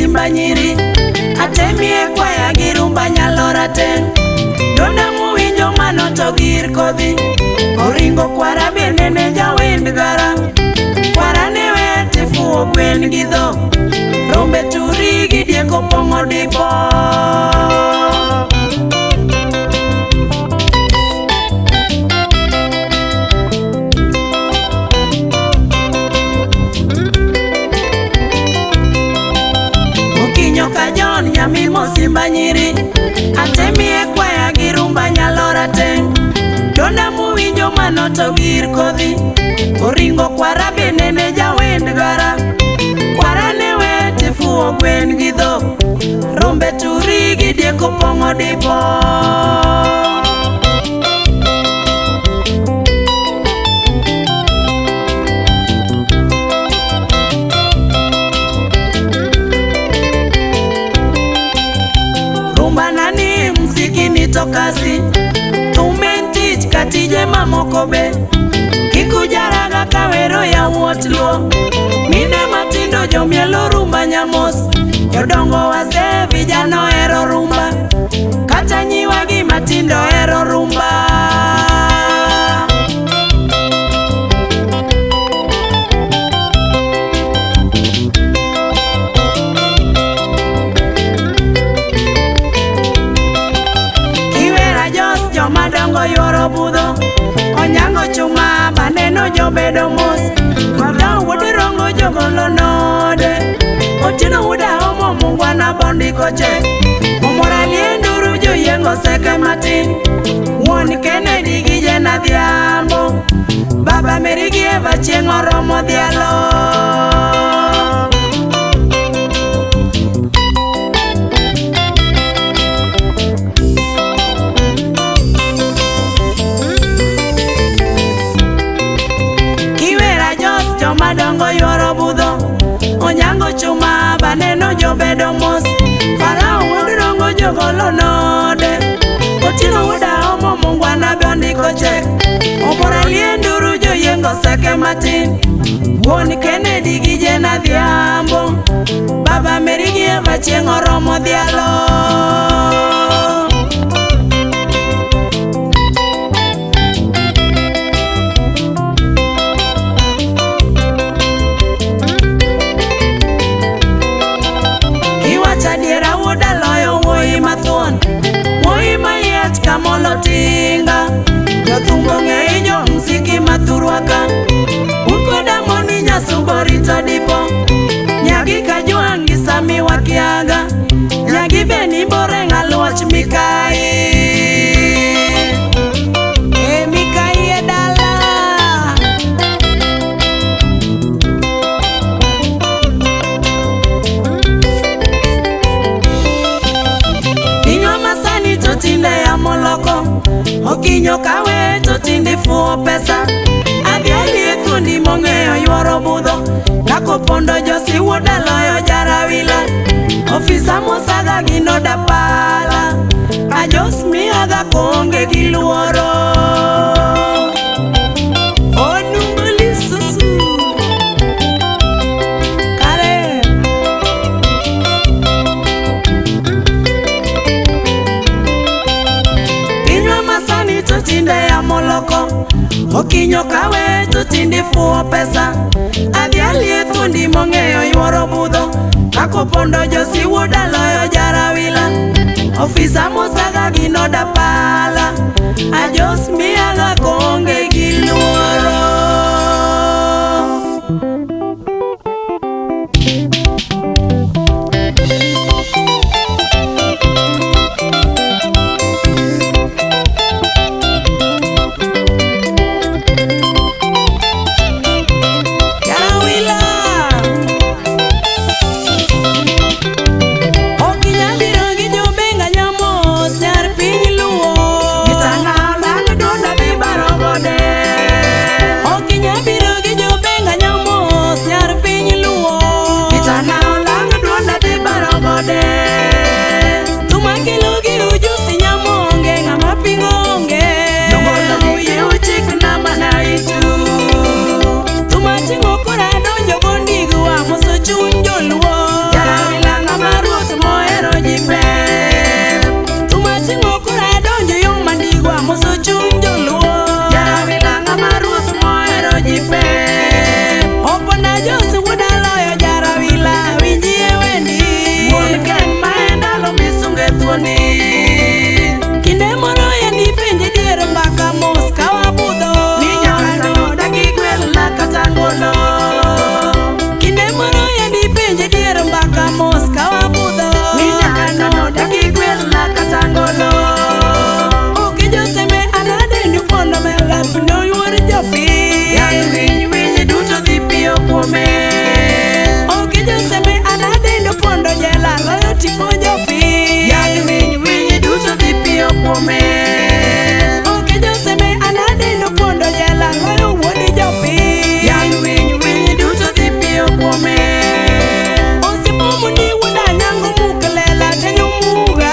mosimba nyiri atemie kwaya gi rumba nyalora teng' donda muwinjo mano to gir kodhi oringo kwara bende ne jawend gara kwara ne wete fuwo gwen gi dhok rombe turi gi diek opong'o dipo. Kajon nyami mosimba nyiri atemie kwaya gi rumba nyalora teng' donda muwinjo mano to gir kodhi oringo kwara bende ne jawend gara kwara ne wete fuwo gwen gi dhok rombe turi gi diek opong'o dipo. Kasi tumentich katije mamoko be kikujaraga kawero yawuot luo mine matindo jomielo rumba nyamos jodongo wazee vijana ohero rumba kata nyiwagi matindo ohero rumba. Madongo yoro budho onyango chuma baneno jobedo mos madao wuod rongo jogolo node otieno wuod aomo mungwana bondiko chek omora lienduru joyiengo seke matin wuon Kennedy gi Jane Adhiambo baba Mary gi Eva chieng' oromo dhialo. Madongo yoro budho onyango chuma baneno jobedo mos Farao wuod rongo jogolo node otieno wuod aomo mungwana be ondiko chek omora lienduru joyiengo seke matin wuon Kennedy gi Jane Adhiambo baba Mary gi Eva chieng' oromo dhialo. Adiera wuoda loyo wuoyi mathuon wuoyi mayiech kamolo tinga jothum ong'e jo mziki mathurwa ka un koda moni nyasugo rito dipo nyagi Kajwang' gi Sami wakiaga nyagi be nimbore ng'aluoch mikai e mikai e dala. Tinde yamo loko okinyo kawe to tinde fuwo pesa adhialie thuondi mong'eyo yuoro budho kakopondo josi wuoda loyo jarawila ofisa mosaga ginoda pala ajos miaga koonge gi luoro onungoli susu kare. Tinde yamo loko okinyo kawe to tinde fuwo pesa adhialie thuondi mong'eyo yuoro budho kakopondo josi wuoda loyo jarawila ofisa mosaga ginoda pala ajos miaga koonge gi luoro. Nyar piny Luo. Gitanga lang dunda dhi baro gode. jopiny. Yadh winy winy duto dhi piyo kuome. Okijo seme anadendo pondo jela loyo tipo jopiny. Yadh winy winy duto dhi piyo kuome. Okijo seme anadendo pondo jela loyo wuod jopiny. Yadh winy winy duto dhi piyo kuome. Osiepo ni wuod Anyango muk lela tenyo muga.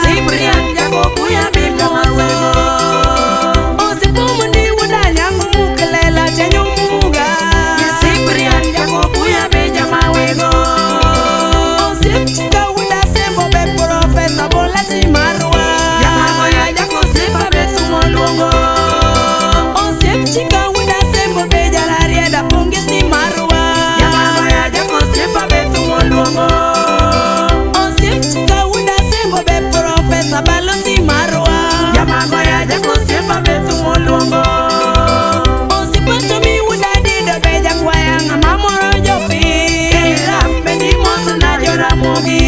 Cyprian Jakobuya bimoso. Osiepo ni wuod Anyango muk lela tenyo muga. Cyprian Jakobuya be jamawego. Osiep chika wuod Asembo be profesa Bolasi marwa. Jamagoya Jakosepa be thumo luongo. Osiep chika wuod Asembo be jararieda pongesi marwa. Jamagoya Jakosepa be thumo luongo. Osiep chika wuod Asembo be profesa Balosi marwa. Jamagoya Jakosepa be thumo luongo. Osiepa Tomi wuod Adido be jakwaya ng'ama moro jopiny. Keiraf be imoso na Joramogi.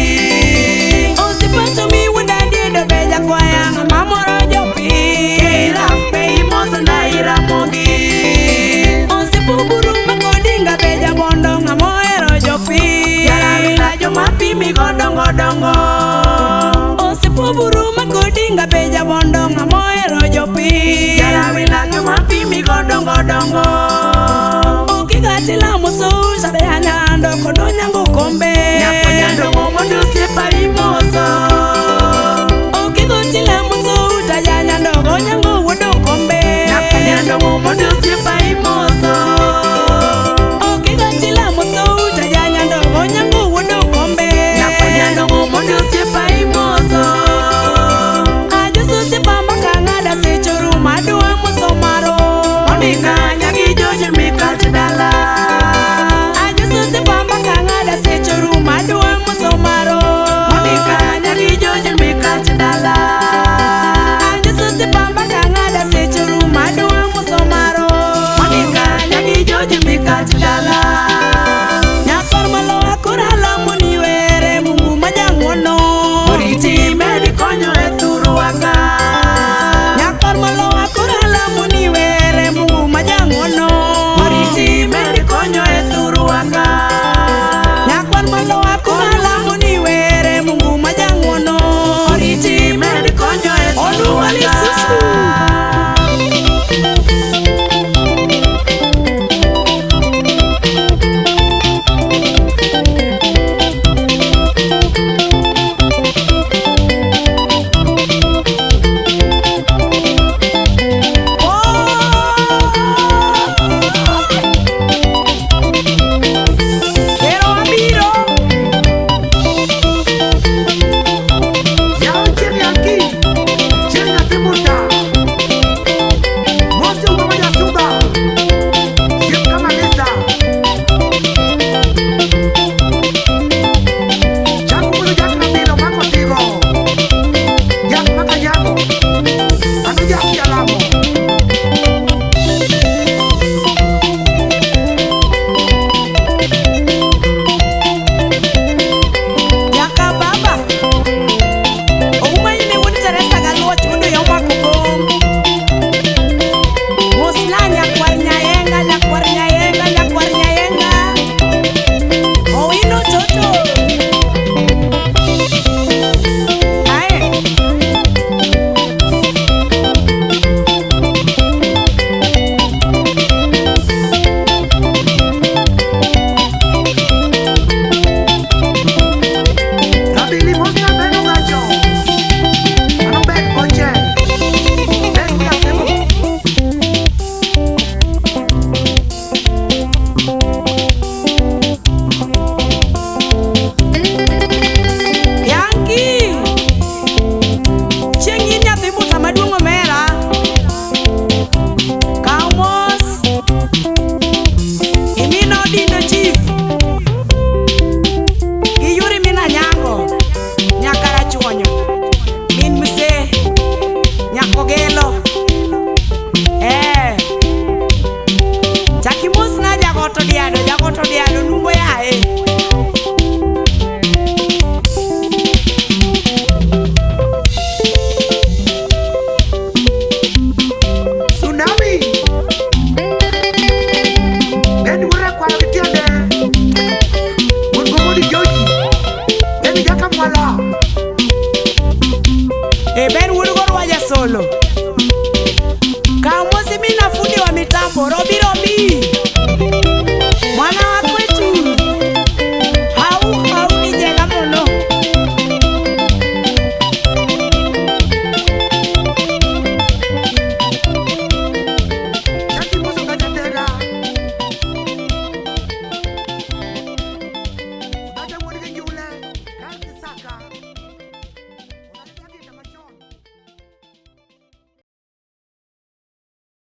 Osiepa Tomi wuod Adido be jakwaya ng'ama moro jopiny. Keiraf be imoso na Iramogi. Osiepo Buru Makodinga be jabondo ng'ama ohero jopiny. Jarawila joma pimi go dongo dongo. Osiepo Buru Makodinga be jabondo ng'ama ohero jopiny. Jarawila joma pimi go dongo dongo. Okigatila moso be anyando kod Onyango kombe. Nyako nyando mondo osiepa imoso. Okigotila moso ta janyando Onyango wuod Okombe. Nyako nyando mondo osiepa imoso. Okigotila moso ta janyando Onyango wuod Okombe. Nyako nyando mondo osiepa imoso. Ajoso osiepa makang'ada seche orumo adwa moso maro. Monica nyagi George mikach dala. Ajoso osiepa makang'ada seche orumo adwa moso maro. Monica nyagi George mikach dala. Ajoso osiepa makang'ada seche orumo adwa moso maro. Monica nyagi George mikach dala. Nyakor malowa koro alamo ni were Mungu majang'wono. Oriti med konyo e thurwa ka. Nyakor malowa koro alamo ni were Mungu majang'wono. Boro.